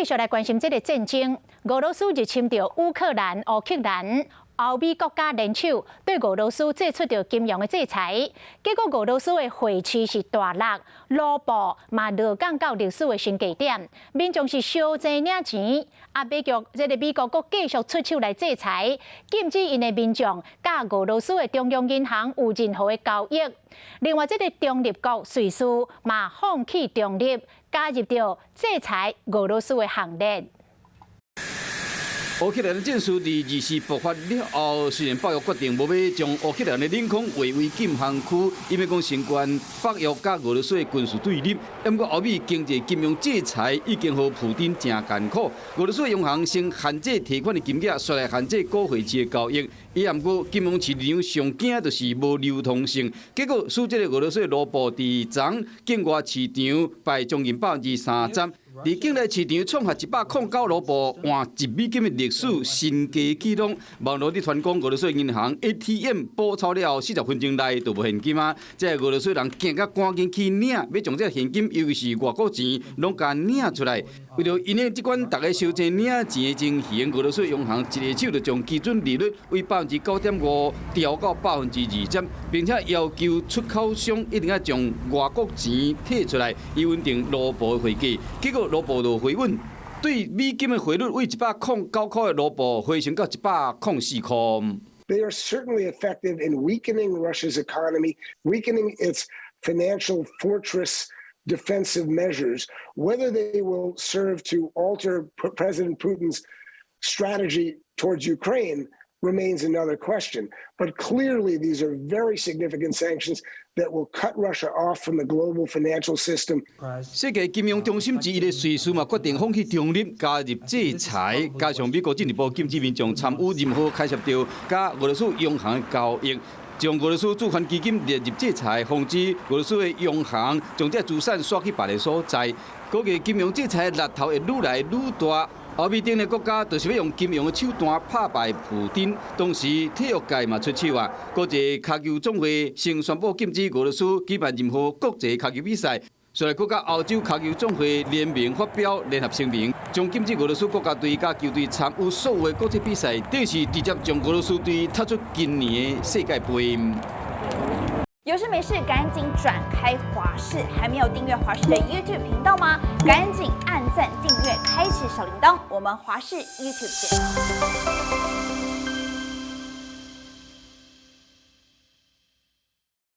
續來關心這個戰爭，俄羅斯入侵著烏克蘭、烏克蘭，歐美國家聯手對俄羅斯祭出著金融的制裁，結果俄羅斯的匯市是大落，盧布嘛落降到歷史的新低點，民眾是相爭領錢，啊，美國這個美國閣繼續出手來制裁，禁止𪜶的民眾佮俄羅斯的中央銀行有任何的交易。另外，這個中立國瑞士嘛放棄中立，加入著制裁俄羅斯的行列。烏克蘭的戰事佇24爆發了後，雖然北約決定無欲將烏克蘭的領空劃為禁航區，意欲講升懸北約佮俄羅斯的軍事對立，毋過歐美經濟金融制裁已經予普丁誠艱苦。俄羅斯央行先限制提款的金額，煞來限制股匯市的交易。伊毋過金融市場上驚就是無流通性，結果使這個俄羅斯的盧布佇昨境外市場敗將近30%。佇境內市場創下109盧布換1美金的歷史新低紀錄。網路佇傳講俄羅斯銀行 ATM 補鈔了後，40分鐘內就無現金啊！這俄羅斯人驚甲趕緊去領，欲將這個現金，尤其是外國錢，攏共領出來。為著因應這款逐家相爭領錢的情形，俄羅斯央行一下手就將基準利率為9.5%調到20%，並且要求出口商一定愛將外國錢提出來，以穩定盧布的匯價。結果盧布就回穩，對美金的匯率為109塊的盧布回升到104塊。 They are certainly effective in weakening Russia's economy, weakening its financial fortress defensive measures. Whether they will serve to alter President Putin's strategy towards Ukraine remains another question. But clearly, these are very significant sanctions that will cut Russia off from the global financial system. 世界金融中心之一的瑞士嘛，決定放棄中立，加入制裁，加上美國進一步禁止民眾參與任何牽涉著佮俄羅斯央行的交易，將俄羅斯主權基金列入制裁，防止俄羅斯的央行將這資產徙去別个所在。國際金融制裁力頭會愈來愈大。歐美等的國家就是欲用金融的手段拍敗普丁，同時體育界嘛出手啊！國際跤球總會先宣布禁止俄羅斯舉辦任何國際跤球比賽，隨來閣佮歐洲跤球總會聯名發表聯合聲明，將禁止俄羅斯國家隊佮球隊參與所有的國際比賽，等於是直接將俄羅斯隊踢出今年的世界盃。有事沒事趕緊轉開華視，還沒有訂閱華視的 YouTube 頻道嗎？趕緊按讚訂閱，開啟小鈴鐺。我們華視 YouTube 見。